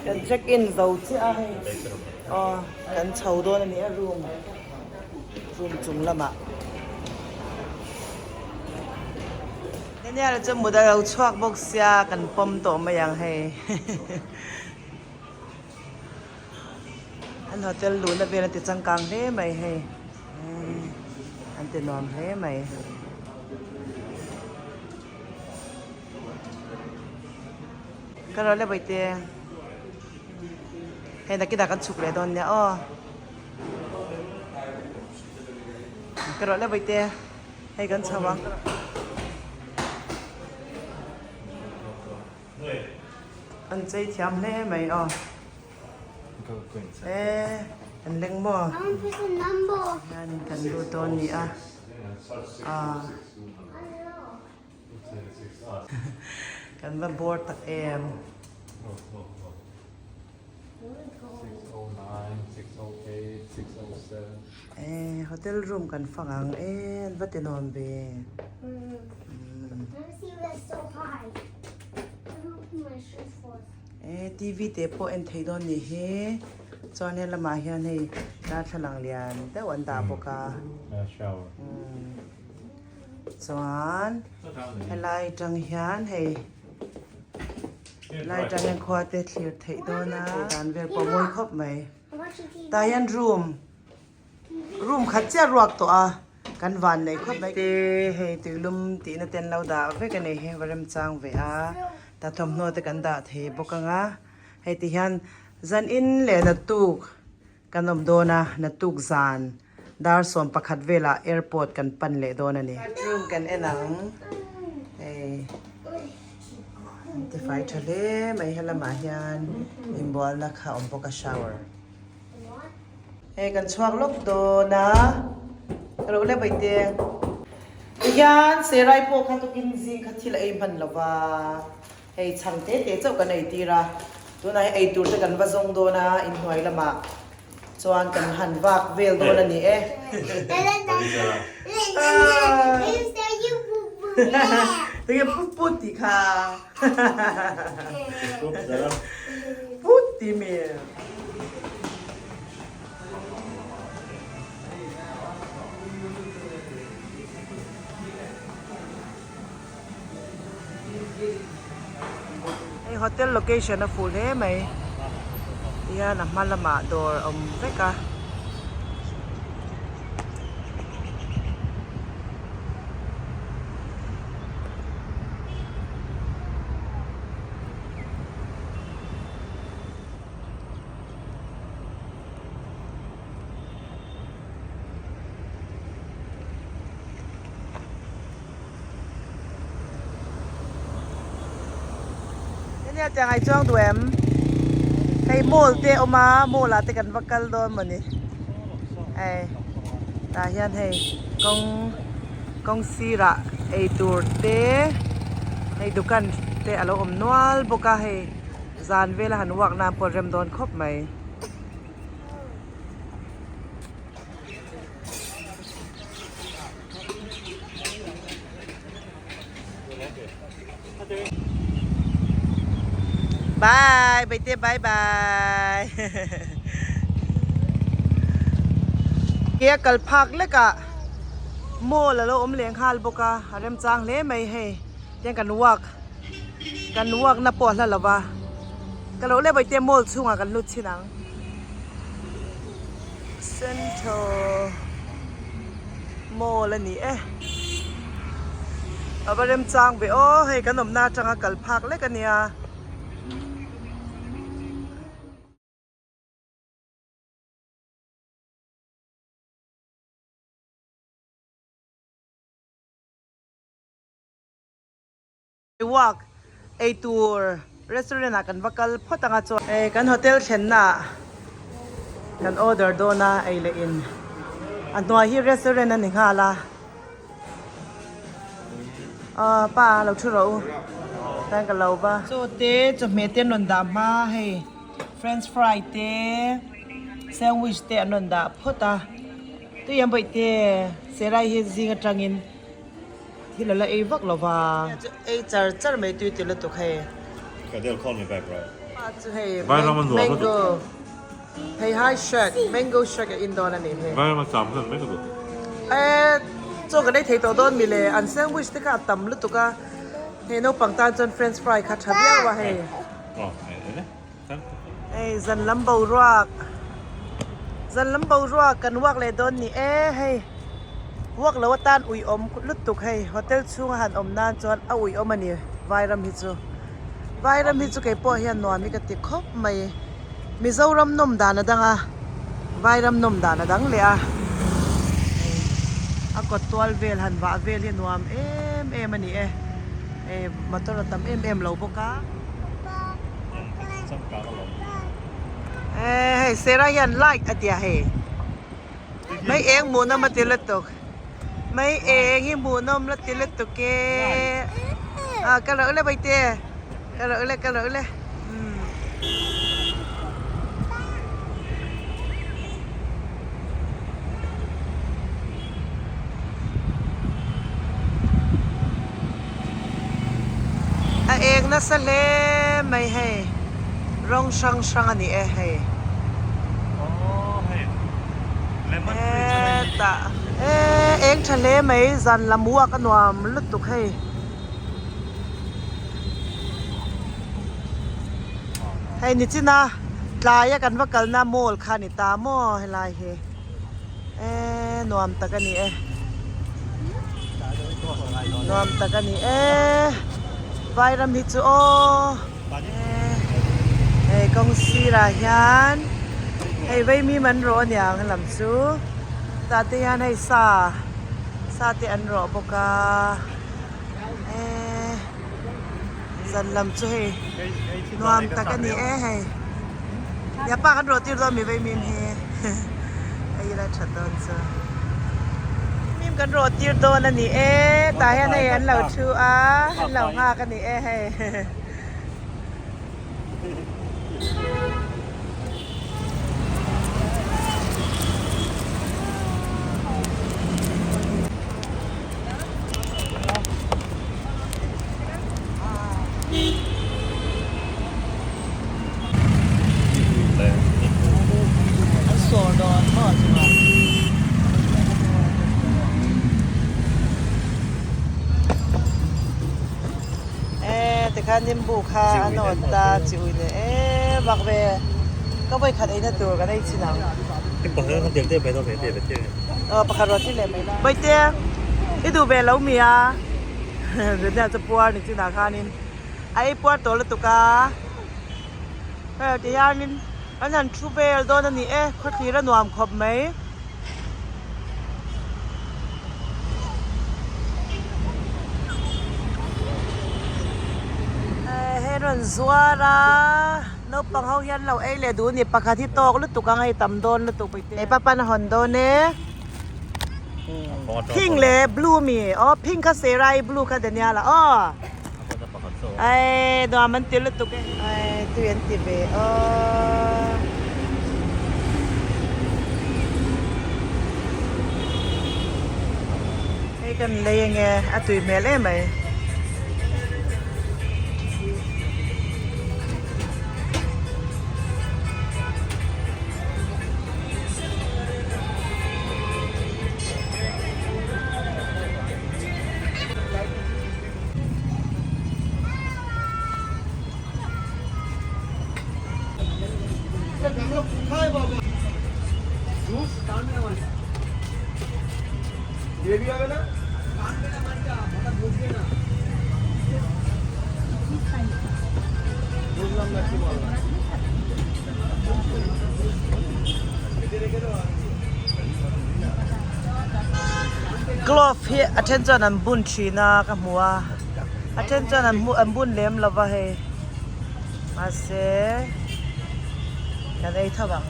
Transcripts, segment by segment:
Kan check in zo chiah a hei aw kan chho dawn a ni a room room chung lamah. Daniel chu mut a lo chhuak bawk sia kan pawm tawh mai ang hei. An hotel luhna vel an ti changkang hle mai hei an ti nuam hle mai. Ka rawh le bawihte hei nakinah kan chhuk leh dawn nia aw ka rawh le bawihte hei kan chho ang. An chei thiam hle mai aw. E an leng maw? Hianin kan lut dawn ni a. Aa. Kan va bawr tak em. E hotel room kan fang ang e an va ti nuam ve. E TV te pawh en thei dawn nih hi chuan he lamah hian hei darthlalang lian deuh an dah bawk a chuan helai atang hian hei helai atang hian khua te thlir theih dawn a dan vel pawh mawi khawp mai tah hian room Room khat chiah ruak tawh a, kan van nei khawp mai. Te hei tuilum tihna te an lo dah vek a ni hi va remchang ve a, ta thawmhnaw te kan dah thei bawk ang a, hei ti hian zan in leh naktuk kan awm dawn a, naktuk zan dar 11 velah airport kan pan leh dawn a ni. Room kan en ang hei an tifai tha hle mai helamah hian inbualna kha a awm bawk a shower. Hei kan chhuak lawk dawn a, ka lo le baihte. Tihian Serai pawh kha tukin zing kha thil a ei hman lo va, hei chhang te te chauh kan ei tir a, tunah hi ei tur te kan va zawng dawn a, inhnuai lamah chuan kan han vak vel dawn a ni e. Tinge put put tih kha put ti mi. Hei hotel location a fuh hle mai tihian a hma lamah dawr a awm vek a. Nia tiang ai chuang duh em? Hei mall te a awm a, mall ah te kan va kal dawn mawni. Hei tah hian hei kawng kawng sirah eitur te hei dukan te a lo awm nual bawk a hei. Zan vela han uak nan pawh rem dawn khawp mai. Bye, Baite bye bye. Ke kal phak lekah mall alo awm leh nghal bawk a, a remchang hle mai hei. Tiang kan walk kan walk na pawh a hla lo va ka lo leh vawi te mall chhungah kan lut chin ang central mall a ni e a va remchang ve aw hei kan awmna atanga kal phak lek a nia. Walk ei tur restaurant ah kan va kal phawt anga chuan hei kan hotel thlenna ah kan order dawn a ei leh in a hnuai hi restaurant a ni nghal a aw pa lo thu rawh u tan ka lo va chaw te chawhmeh te an rawn dah hma hei french fry te sandwich te an rawn dah phawt a tui ang bawih te serai hi zing atangin. Thil a la ei vak lo va. Ei char char mai tui ti lutuk hei. Okay, they'll call me back right. Chu hei mango hei hai shrek mango shrek a in dawn a nih hi. Vairam a cham hlan mai ka duh. E chaw kan ei thei tawh dawn mi le an sandwich te kha a tam lutuk a hei naupang tan chuan french fry kha tha viau a hei. Hei zan lam boruak zan lam boruak kan walk leh dawn ni e hei walk lo atan uiawm lutuk hei hotel chhunga han awm nan chuan a uiawm a ni vairam hi chu vairam hi chu kei pawh hian nuam hi ka ti khawp mai Mizoram nawm dan a dang a vairam nawm dan a dang leh a hei a kawt tual vel han vah vel hi nuam em em a ni e hei motor a tam em em lo bawk a. Eh hei Sarah hian light a tia hei mai eng hmuhnawm a ti lutuk mai eng hi hmuhnawm la ti lutuk e ah ka loh le baite ka loh le ka loh le umm. A eng nasa hle mai hei rawng hrang hrang a ni e hei hetah eng tha hle mai zan lam uak a nuam lutuk hei. Hei nichina tlaia kan va kalna mall kha a ni ta maw helai hi. Eee nuam tak a ni e nuam tak a ni e vairam hi chu aw hei kawng sirah hian hei vaimim an rawh aniang helam chu tah te hian hei sa sa te an rawh bawk a eee zan lam chu hei nuam tak a ni e hei yapa kan rawh tir dawn mi vaimim hi hei ila tha dawn chu mim kan rawh tir dawn a ni e tah hian hei an lo thu a an lo nghak a ni e hei. An sawr dawn maw chungah. E tikhan nimbu kha a nawt ta chi ui leh e bak ve ka vawi khat eina tur kan ei chin ang. Aw pakhat ruah thil leh mai la. Bawihte i duh ve lo mi a Daniel chu puar ni chinah khanin a ei puar tawh lutuk a hei ti hianin an han thu vel dawn a ni e khawthlir a nuam khawp mai. Hei rawn zuar a naupang ho hian lo ei leh duh a ni pakhat hi tawk lutuk ang hei tam dawn lutuk hei papan a hawn dawn e pink leh blue ami aw pink kha serai blue kha Daniel a aw Ei nuam an ti lutuk e. Ei tui an ti ve aw. Hei kan lei ange a tui hmel em mai. Glove hi a then chuan an bun thin a ka hmu a a then chuan an an bun lem lo va hei mahse kan ei tho ang.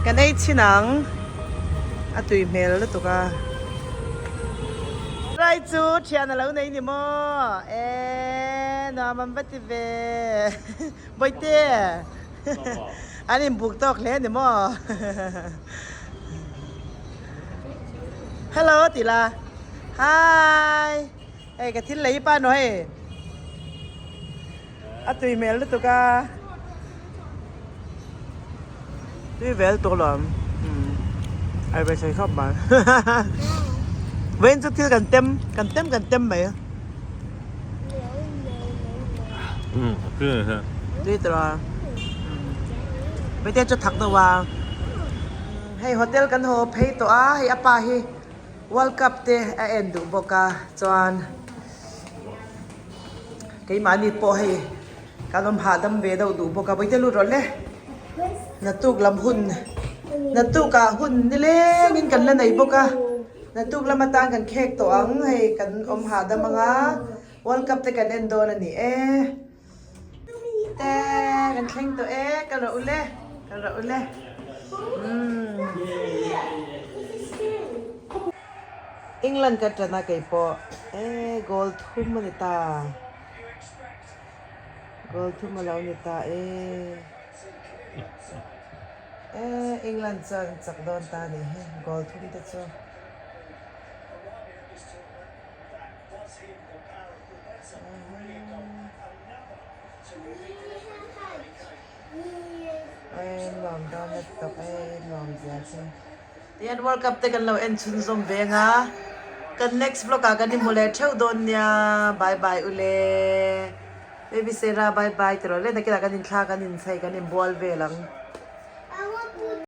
Kan ei chhin ang. A tui hmel lutuk a. Rai chu thian a lo nei ni maw? Eee nuam an va ti ve. Bawihte an inbuk tawk hle ni maw? Hello tih la. Hi. Hei ka thil lei pa no hei. A tui hmel lutuk a. Tui vel tuk lawm. Ai ve sei khawp mai. Vawiin chu thil kan tem kan tem kan tem mai. Tui tawh a. Vawiin chu thak deuh a. Hei hotel kan haw phei tawh a hei a pa hi World Cup te a en duh bawk a chuan keimahni pawh hei kan awm hahdam ve deuh duh bawk a vawiin lut rawh le naktuk lam hun naktuk ah hun nilengin kan la nei bawk a naktuk lam atan kan khek tawh ang hei kan awm hahdam anga World Cup te kan en dawn a ni e. Te kan thleng tawh e ka rawh ule ka rawh ule umm England ka tan a keipawh e goal thum a ni ta goal thum a lo ni ta e e England chuan chak dawn ta a nih hi goal thum te chu. Nuam dawn a tawp e nuam zia chu. Tihian World Cup te kan lo en chhunzawm ve anga kan next vlog ah kan inhmu leh theuh dawn nia bye bye ule baby Sarah bye bye ti rawh le nakinah kan inthla kan inchei kan inbual vel ang.